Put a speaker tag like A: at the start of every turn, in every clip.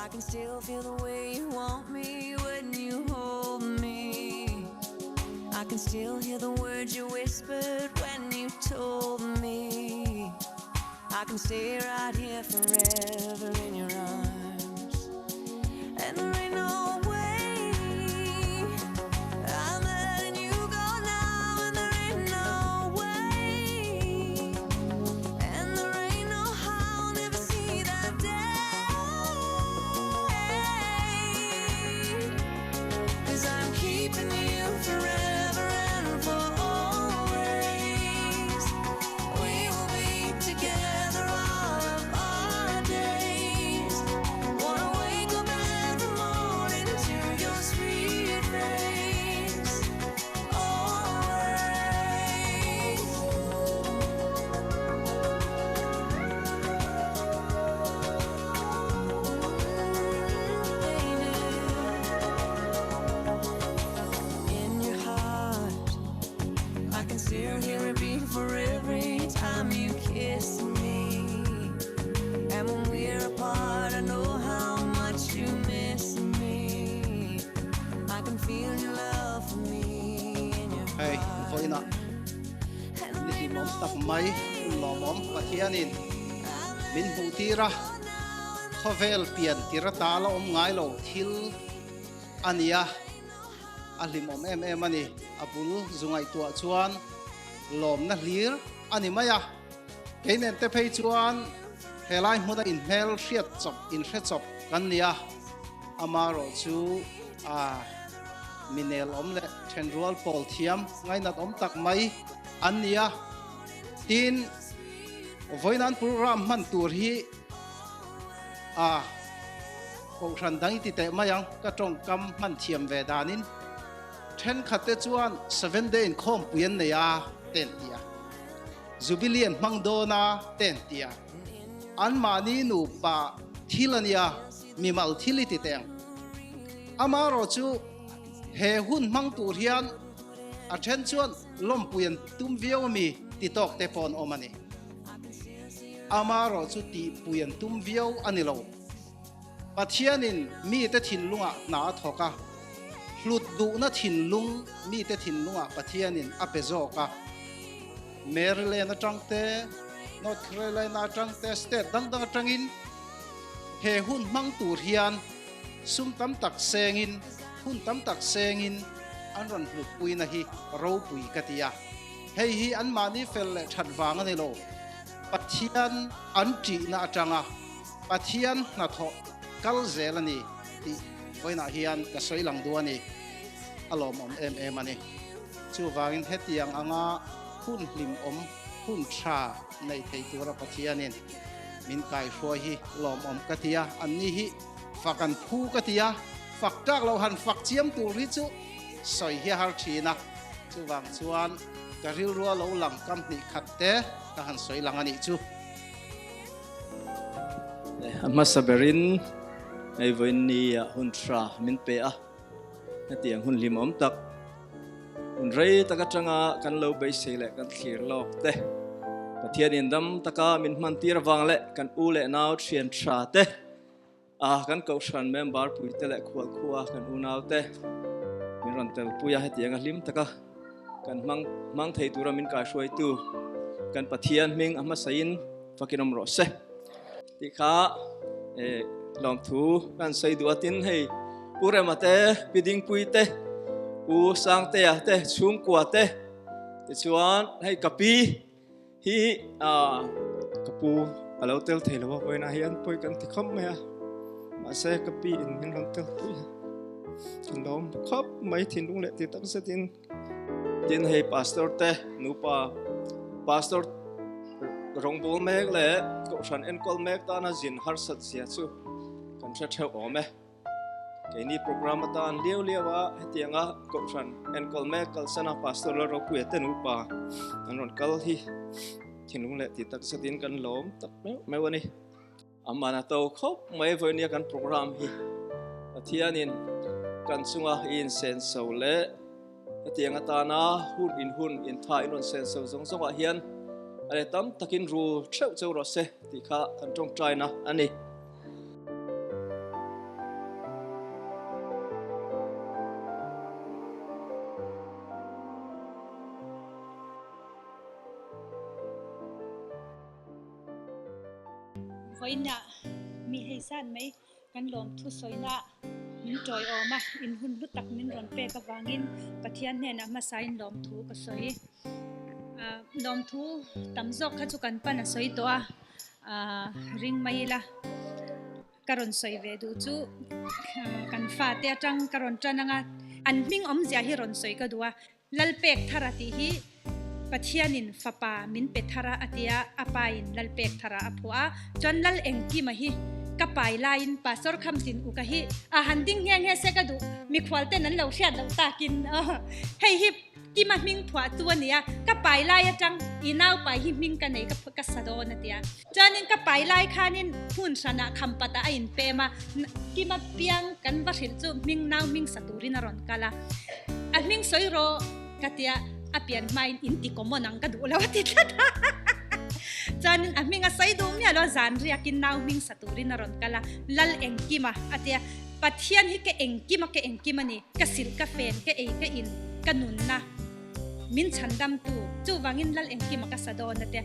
A: I can still feel the way you want me when you hold me. I can still hear the words you whispered when you told me. I can stay right here forever in your arms. And there ain't no way I'm letting you go now. And there ain't no way. And there ain't no how I'll never see that day. Cause I'm keeping you forever and for always. We will be together all of our days. Wanna wake up every morning to your sweet face. Always. In your heart, I can still hear it beat for every time you kiss me. And when we're apart, I know how much you miss me. I can feel your love for me in your
B: Hei, vawiinah ni hlimawm tak mai hun lawmawm Pathianin min hmuh tir a, khawvel pian tir ata la awm ngai lo thil a ni a, a hlimawm em em a ni. A bul zu ngaihtuah chuan lawmna hlir a ni mai a, kei nen te phei chuan helai hmuna inhmel hriat chawp, inhre chawp kan ni a, amarawh chu a minel awm leh thenrual pawl thiam ngainat awm tak mai an ni a, tin vawiin an program hman tur hi a kohhran dang i ti teh mai ang ka tawngkam hman thiam ve danin thenkhat te chuan seven day inkhawmpui an nei a te an ti a, jubilee an hmang dawn a te an ti a, anmahni nupa thil a nia mimal thil i ti teh ang. Amaherawh chu he hun hmang tur hian a then chuan lawmpui an tum viau ami ti tawk te pawh an awm a ni. Amaherawh chu tihpui an tum viau a ni lo. Pathianin mite thinlungah hna a thawk a, hlut duhna thinlung mite thinlungah Pathianin a pe zawk a. Maryland atang te, North Carolina atang te, state dang dang atangin he hun hmang tur hian sum tam tak sengin, hun tam tak sengin an rawn hlutpuina hi ropui ka ti a. Hei hi anmahni fel leh that vang a ni lo. Pathian an ṭihna aṭanga Pathian hnathawh kal zel a ni tih vawiinah hian ka sawi lang duh a ni. A lawmawm em em a ni. Chuvangin hetiang anga hun hlimawm, hun ṭha nei thei tura Pathianin min kaihruai hi lawmawm ka ti a. Anni hi fak an phu ka ti a, fak tlak lo han fak chiam tur hi chu sawi hi a har ṭhin a. Chuvang chuan ka rilrua lo lang kam hnih khat te ka han sawi lang a nih chu.
C: A hmasa berin hei vawiin ni ah hun tha min pe a, hetiang hun hlimawm tak, hun rei tak atanga kan lo beisei leh kan thlir lawk te, Pathianin dam taka min hman tir avang leh kan u leh nau thian tha te, A kan kohhran member puite leh khualkhua kan unaute min rawn tel pui a, hetiang a hlim taka kan hmang hmang thei tura min kaihruaitu kan Pathian hming a hmasain fakin awm rawh se tih kha eh lawmthu kan sawi duh a, tin hei Pu Rema te, Pi Dingpui te, Pu Sangtea te, chhungkua te tichuan hei ka pi Hi ka pu a lo tel thei lo a, vawiinah hian pawi kan ti khawp mai a, mahse ka pi in min rawn tel pui a, ka lawm khawp mai thinlung leh ti tak zetin. Tin hei pastor te nupa pastor rawngbâwl mek leh kohhran enkawl mek tana zin harsat zia chu kan hre theuh awm e. Keini program atan liau liau a hetianga kohhran enkawl mek kalsana Pastor Lalropuia te nupa an rawn kal hi thinlung leh ti tak zetin kan lawm tak meuh meuh a ni. Aman a to khawp mai vawinia kan program hi Pathianin kan chunga i insenso leh hetiang atana hun in hun intha in rawn senso zawng zawngah hian a leh tam takin rul theuh cheu rawh se tih kha kan tawngtaina a ni.
D: Vawiinah mi hei san mai kan lawmthu sawina min tawiawm a, in hun hlu tak min rawn pek avangin Pathian hnenah hmasain lawmthu ka sawi. Lawmthu tam zawk kha chu kan pan a sawi tawh a, ring mai ila ka rawn sawi ve duh chu kan fate atang ka rawn tan anga an hming awmzia hi rawn sawi ka duh a. Lalpek Thara tih hi Pathianin fapa min pe thar a a ti a, a pain Lalpek Thara a phuah a, chuan Lal Engkima hi ka pai laiin Pastor Khamtin Uka hi a han ding nghe nghe se ka duh, mikhual ten an lo hriat loh takin hei hi Kima hming phuah tu a ni a, ka pai lai atang i nau pai hi hming ka nei ka sa dawn a ti a, chuanin ka pai lai khanin hmun hranah khampatah a inpem a, Kima piang kan va hrilh chu hming nau hming sa turin a rawn kal a. A hming sawi rawh ka tia a pian hmain in ti common ang ka duh lo a ti tlat a. Chuanin a hming a sawi duh miah lo a, zan riakin nau hming sa turin a rawn kal a, Lal engkim a a tia, Pathian hi ka engkim a ka engkim a ni, ka silh ka fen ka ei ka in ka nunna min chhandamtu chuvangin Lal engkim a ka sa dawn a tia,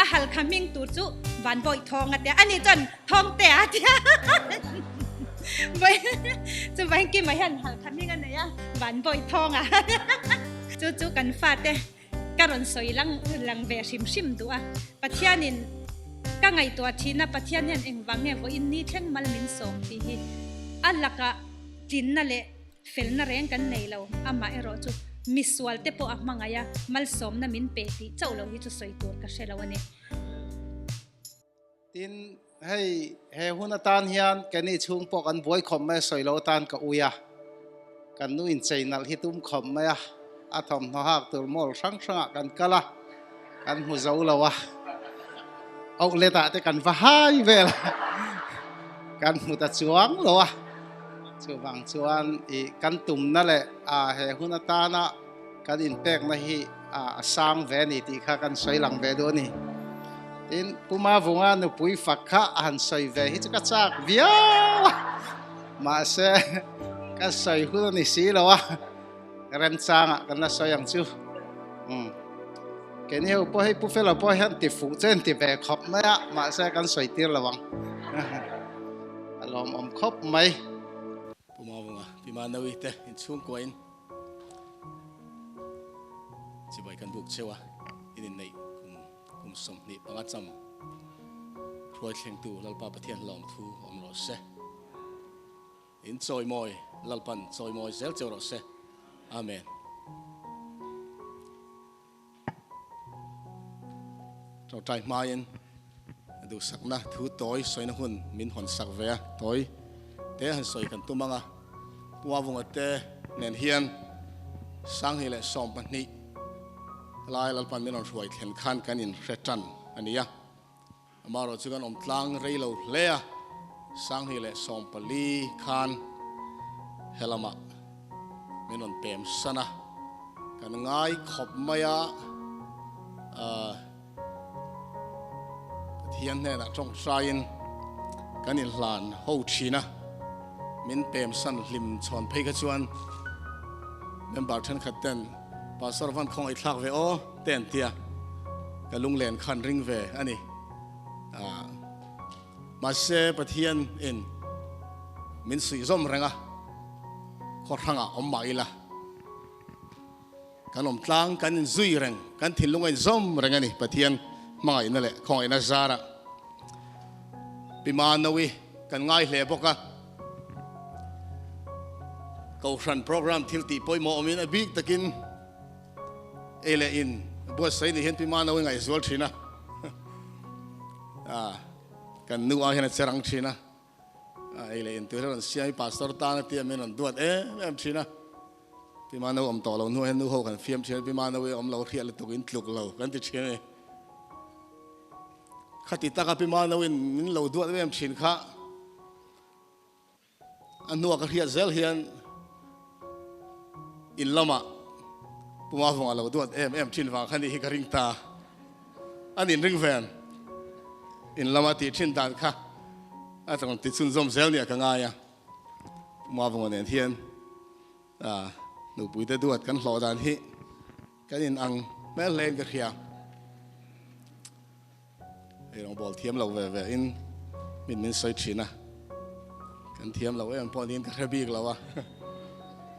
D: a halkha hming tur chu Vanbawih Thawng a tia, ani chuan Thawngte a tia. Chuvangin Kima hian halkha hming a nei a, Vanbawih Thawng a. Chu chu kan fate ka rawn sawi lang lang ve hrim hrim duh a. Pathianin ka ngaihtuah thin a, Pathian hian engvang nge vawiin ni thleng mal min sawm tih hi a lakah tlinna leh felna reng kan nei lo. Amah erawh chu misual te pawh a hmangaih a, malsawmna min pe tih chauh lo hi chu sawi tur ka hre lo a ni.
B: Tin, hei he hun atan hian keini chhung pawh kan buai khawp mai a, sawi lo atan ka ui a, kan nu inchei nalh hi tum khawp mai a, a thawmhnaw hak tur mall hrang hrangah kan kal a, kan hmu zo lo a, outlet ah te kan va hai vel a, kan hmu ta chuang lo a, chuvang chuan ih kan tumna leh he hun atana kan inpekna hi a sang ve a ni tih kha kan sawi lang ve duh a ni. Tin, Pu Mavunga nupui fak kha a han sawi ve hi chu ka chak viau a, mahse ka sawi hun a ni si lo a, remchangah kan la sawi ang chu. Umm. Keini ho pawh hei Pu Fela pawh hian ti fuh chu an ti ve khawp mai a, mahse kan sawi tir lo ang. A lawmawm khawp mai.
E: Pu Mavunga, Pi Manawi te inchhungkuain Chibai kan buk cheu a, in inneih kum kum 25 cham hruai thlengtu Lalpa Pathian hlawm thu awm rawh se. In chawimawi Lalpan chawimawi zel cheu rawh se. Amen. Tawngtai hmain duhsakna thu tawi sawina hun min hawn sak ve a, tawi te han sawi kan tum ang a, Pu Avunga te nen hian 2012 lai Lalpan min rawn hruai thlen khan kan inhre tan a ni a, amaherawh chu kan awm tlang rei lo hle a, 2014 khan helamah min rawn pem san a, kan ngai khawp mai a, Pathian hnenah tawngtaiin kan inhlan ho thin a, min pem san hlim chhawn phei kha chuan member thenkhat ten Pastor van khawngaih thlak ve aw te an tia, ka lunglen khan ring ve a ni. Mahse Pathian in min suih zawm reng a, khaw hrangah awm mah ila kan awm tlang, kan inzui reng, kan thinlung a inzawm reng a ni Pathian hmangaihna leh khawngaihna zarah. Pi Manoui kan ngai hle bawk a, Kohhran program thil tih pawimawh awmin a bik takin ei leh in buatsaih ni hian Pi Manoui ngaihzual thin a, kan nu ah hian a che rang thin a, ei leh in tur hi rawn siam hi Pastor tan a tia min rawn duat em em thin a, Pi Manoui awm tawh lo hnuah hian nu ho kan fiam thin a, Pi Manoui awm lo hriat lutuk in tluk lo kan ti thin a ni. Khati taka Pi Manoui in min lo duat em em thin kha, A hnua ka hriat zel hian in lamah Puma vawng a lo duat em em thin vang kha nih hi ka ring ta. An inring ven in lama tih thin dan kha a rawn ti chhunzawm zel nia ka ngai a. Puma vawnga nen hian nupuite duat kan hlawh dan hi kan in ang hmel hlein ka hria. Eirawngbawl thiam lo ve ve in. Min min sawi thin a, kan thiam lo em pawh niin ka hre bik lo a,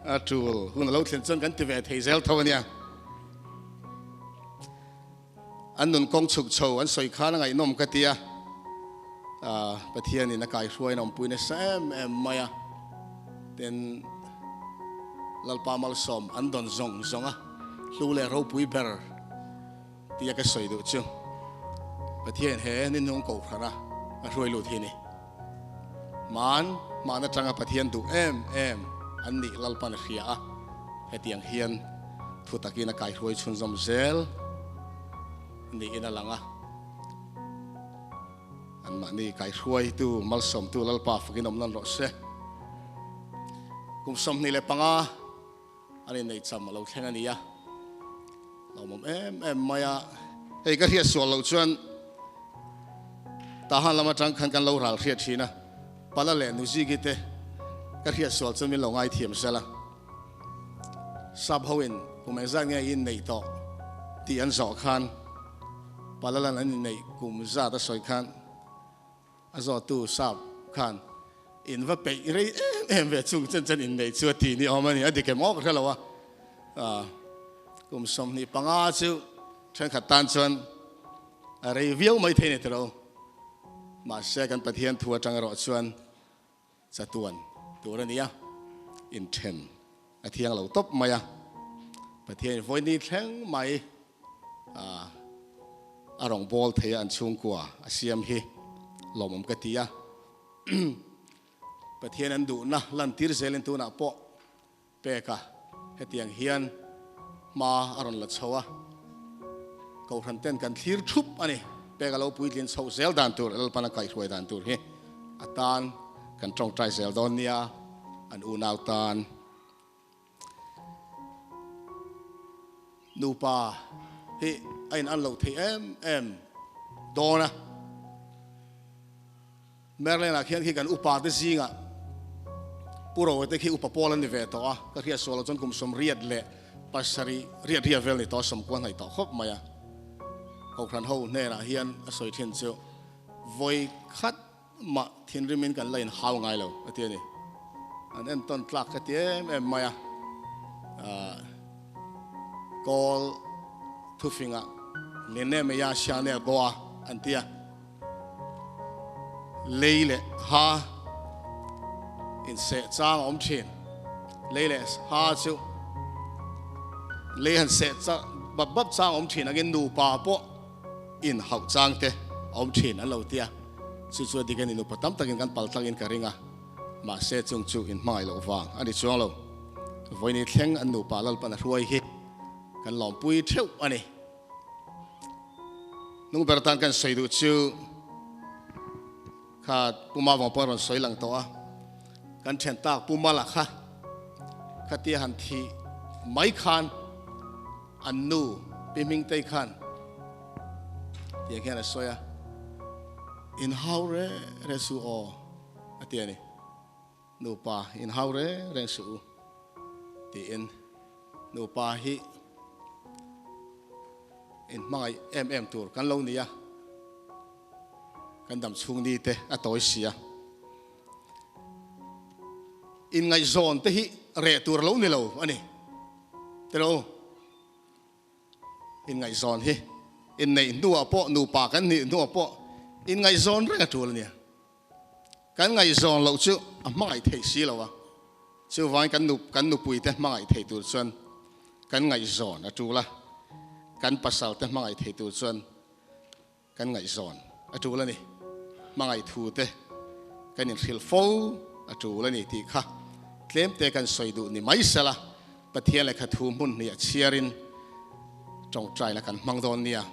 E: a tul hun a lo thlen chuan kan ti ve thei zel tho a nia. An nun kawng chhuk chho an sawi khan a ngaihnawm ka ti a, Pathianin a kaihruaiin a awmpui nasa em em mai a, tin Lalpa malsawm an dawn zawng zawng a, hlu leh ropui ber tia ka sawi duh chu Pathian he ninung kohhran a a hruai lut hi a ni. Hman hman atanga Pathian duh em em an nih Lalpan a hria a, hetiang hian thu takin a kaihruai chhunzawm zel niin a lang a. Anmahni kaihruaitu malsawmtu Lalpa fakin awm nan rawh se. Kum 25 an inneih cham a lo thleng a ni a, lawmawm em em mai a. Hei ka hriat sual loh chuan Tahan lam atang khan kan lo ral hriat thin a, Pala leh Nuzigi te ka hriat sual chuan min lo ngaithiam sel a. Sap ho in kum engzat nge inneih tawh tih an zawh khan Pala lan an inneih kum zat a sawi khan A zawttu sap khan in va peih rei em em ve chung chen chen inneih chu a ti ni awm a ni. A dik em aw ka hre lo a. Kum 25 chu thenkhat tan chuan a rei viau mai thei ni tiro. Mahse kan Pathian thu atang erawh chuan chatuan tur a ni a, inthen a thiang lo tawp mai a. Pathian vawini thleng mai a rawn bawl thei a, an chhungkua a siam hi lawmawm ka ti a. Pathian an duhna lantir zelin tunah pawh pek a, hetiang hian hma a rawn la chho a, Kohhran ten kan thlir thup a ni. Pek a lo puitlin chhoh zel dan tur, Lalpan a kaihhruai dan tur hi a tan kan tawngtai zel dawn nia, an unau tan. Nupa hi a in an lo thei em em dawn a. Maryland ah khian khi kan upa te zingah Pu Roa te khi upa pawl an ni ve tawh a, ka hriat sual lo chuan kum 87 riat riat vel ni tawh a, sawmkua hnaih tawh khawp mai a. Kohhran ho hnenah hian a sawi thin chu vawi khat mah thinrimin kan la inhau ngai lo a ti a ni. An entawn tlak ka ti em em mai a, Kawl thufingah Nene Meya Sianel Goa an ti a. Lei leh ha inseh chang a awm thin. Lei leh ha chu lei han seh bap bap chang a awm thin angin nupa pawh inhauh chang te a awm thin an lo ti a. Chu chu a dik a ni, nupa tam takin kan pal tlangin ka ring a, mahse chung chu inhmangaih loh vang a ni chuang lo. Vawiin thleng an nupa Lalpan a hruai hi kan lawmpui theuh a ni. Nung ber tan kan sawi duh chu kha Puma vang pawh a rawn sawi lang tawh a, kan thian tak Puma lah kha khatia han thih mai khan an nu Pi Hmingtei khan tiang hian a sawi a, In hau reng reng suh aw a ti a ni. Nupa in hau reng reng suh u tiin nupa hi in hmangaih em em tur kan lo ni a, kan dam chhung ni te a tawi si a. Inngaihzawn te hi reh tur a lo ni lo a ni tilo. Inngaihzawn hi inneih hnuah pawh nupa kan nih hnuah pawh inngaihzawn reng a tul a nia. Kan ngaihzawn loh chu a hmangaih theih si lo a, chuvangin kan nu kan nupuite hmangaih thei tur chuan kan ngaihzawn a tul a, kan pasalte hmangaih thei tur chuan kan ngaihzawn a tul a ni. Hmangaih thu te kan inhrilh fo a tul a ni tih kha tlemte kan sawi duh ni mai sela, Pathian lehkha thu hmun hnih a chhiarin tawngtaina kan hmang dawn nia.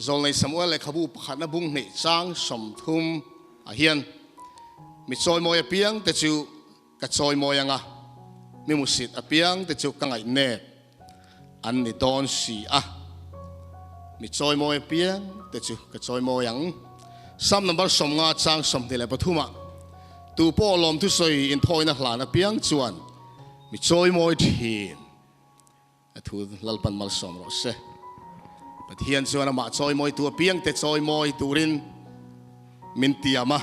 E: Zawlnei Samuel lehkhabu pakhatna bung hnih chang 30 ah hian, Mi chawimawi apiang te chu ka chawimawi anga, mi musit apiang te chu ka ngaihnep an ni dawn si a. Mi chawimawi apiang te chu ka chawimawi ang. Psalm number 50 chang 23 ah, Tu pawh lawmthusawi inthawina hlan apiang chuan mi chawimawi thin. A thu Lalpan malsawm rawh se. Pathian chuan amah chawimawitu apiangte chawimawi turin min tiam a,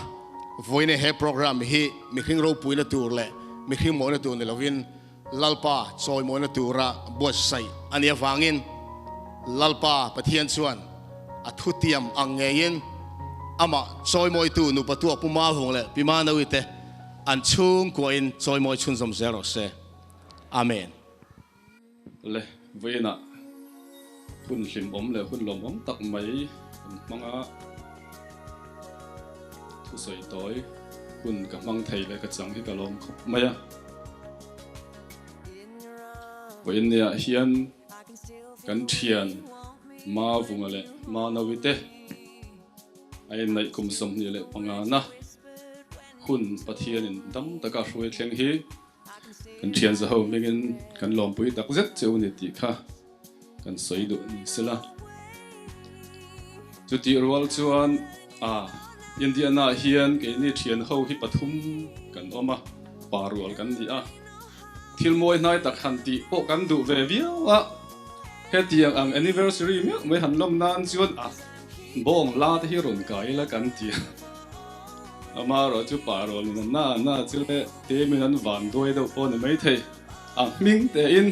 E: vawiin he program hi mihring ropuina tur leh mihring mawina tur ni lovin Lalpa chawimawina tura buatsaih a nih avangin Lalpa Pathian chuan a thutiam ang ngeiin amah chawimawitu nupa tua Pu Mavung leh Pi Manawi te an chhungkuahin chawimawi chhunzawm zel rawh se. Amen.
F: Le vawiinah hun hlimawm leh hun lawmawm tak mai kan hmang a, thusawi tawi hun ka hmang thei leh ka chang hi ka lawm khawp mai a. Vawiin niah hian kan thian Mavunga leh Manawi te a inneih kum 25 na hun Pathianin dam taka hruai thleng hi Kan thian zaho hmingin kan lawmpui tak zet cheu ni tih kha kan sawi duh ni sela. Chutih rual chuan a Indiana hian keini thian ho hi pathum kan awm a, pa rual kan ni a. Thil mawi hnai tak han tih pawh kan duh ve viau a, hetiang ang anniversary meuh mai han lawm nan chuan a bawng la te hi rawn kai ila kan ti a. Amaherawh chu pa rual in a na na chu le Temin an van duai deuh pawh a ni maithei. A hming tein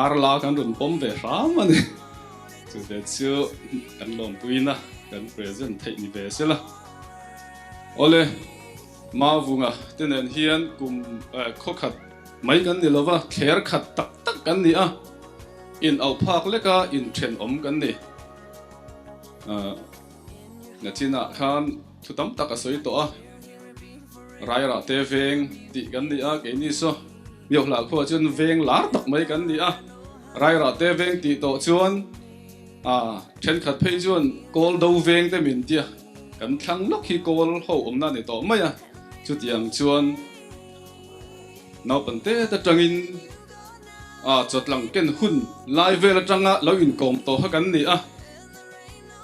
F: ar la kan rawn pawm ve hram a ni. Chute chu kan lawmpuina kan present theih ni ve sela. Awle, Mavunga te nen hian kum khaw khat mai kan ni lova, thler khat tak tak kan ni a, in auh phak leka inthenawm kan ni. Nachinah khan Thu tam tak a sawi tawh a, Rairah te veng tih kan ni a, keini saw Miohlah khuaah chuan veng lar tak mai kan ni a, Rairah te veng tih tawh chuan ah thenkhat phei chuan kawl do veng te min tia, kan thlang lawk hi kawl ho awmna a ni tawh mai a, chutiang chuan naupang te atangin ah chawtlang ken hun lai vel atanga lo inkawm tawh kha kan ni a.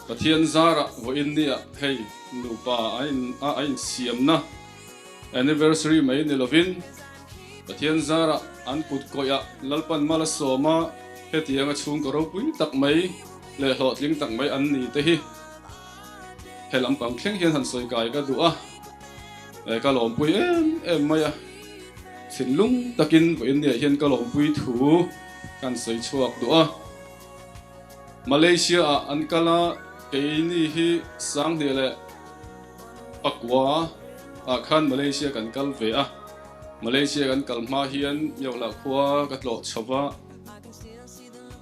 F: Pathian zarah vawiin nia hei nupa a in a insiamna anniversary mai ni lovin Pathian zarah an kut kawih ah Lalpan mal a sawm a, hetianga chhungkaw ropui tak mai leh hlawhtling tak mai an ni te hi he lampang thleng hian han sawi kai ka duh a, ka lawmpui em em mai a, thinlung takin vawiin nia hian ka lawmpui thu kan sawi chhuak duh a. Malaysia ah an kal a, keini hi Sanghnih leh Pakua ah khan Malaysia kan kal ve a. Malaysia kan kal hma hian Myohlah khua ka tlawh chho va,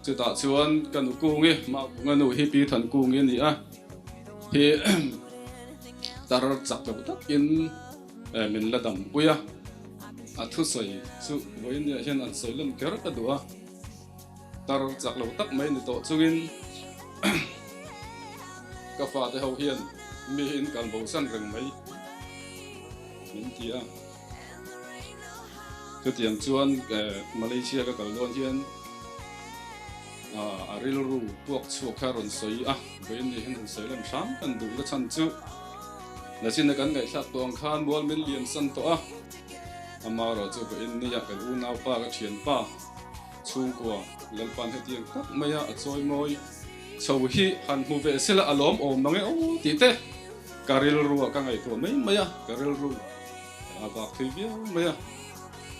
F: chutah chuan ka nu Kungi, mah Kunga nu hi Pi Than Kungi a ni a, hi tar chak lo takin min la dampui a, a thusawi chu vawiin hian an sawi lan kher ka duh a. Tar chak lo tak mai ni tawh chungin ka fate ho hian mi hi in kal bosan reng mai min ti a. Chutiang chuan Malaysia ka kal dawn hian a rilru puak chhuak kha rawn sawi a, vawiin ni hian rawn sawi lan hram kan duh na chhan chu nachina kan ngaihthlak tawh ang khan mual min lian san tawh a, amaherawhchu vawiin nia kan unaupa ka thianpa Chhungkua Lalpan hetiang tak maia a chawi mawi chho hi han hmu ve sela a lawm awm mang e aw tih te ka rilru ah ka ngaihtuah mai mai a, ka rilru a vak thui viau mai a,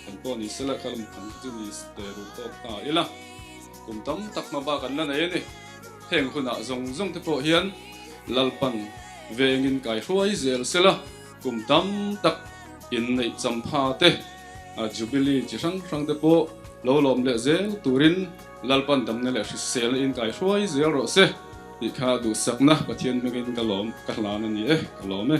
F: kan pawh ni sela ka lam phang chu ni te duh tawk ta ila kum tam tak hma bak an la nei a ni. Heng hunah zawng zawng te pawh hian Lalpan vengin kai hruai zel sela kum tam tak inneih champha te Jubilee chi hrang hrang te pawh lo lawm leh zel turin Lalpan damna leh hriselna in kai hruai zel rawh se tih kha duhsakna Pathian hmingin ka lawm ka hlan a ni e, ka lawm e.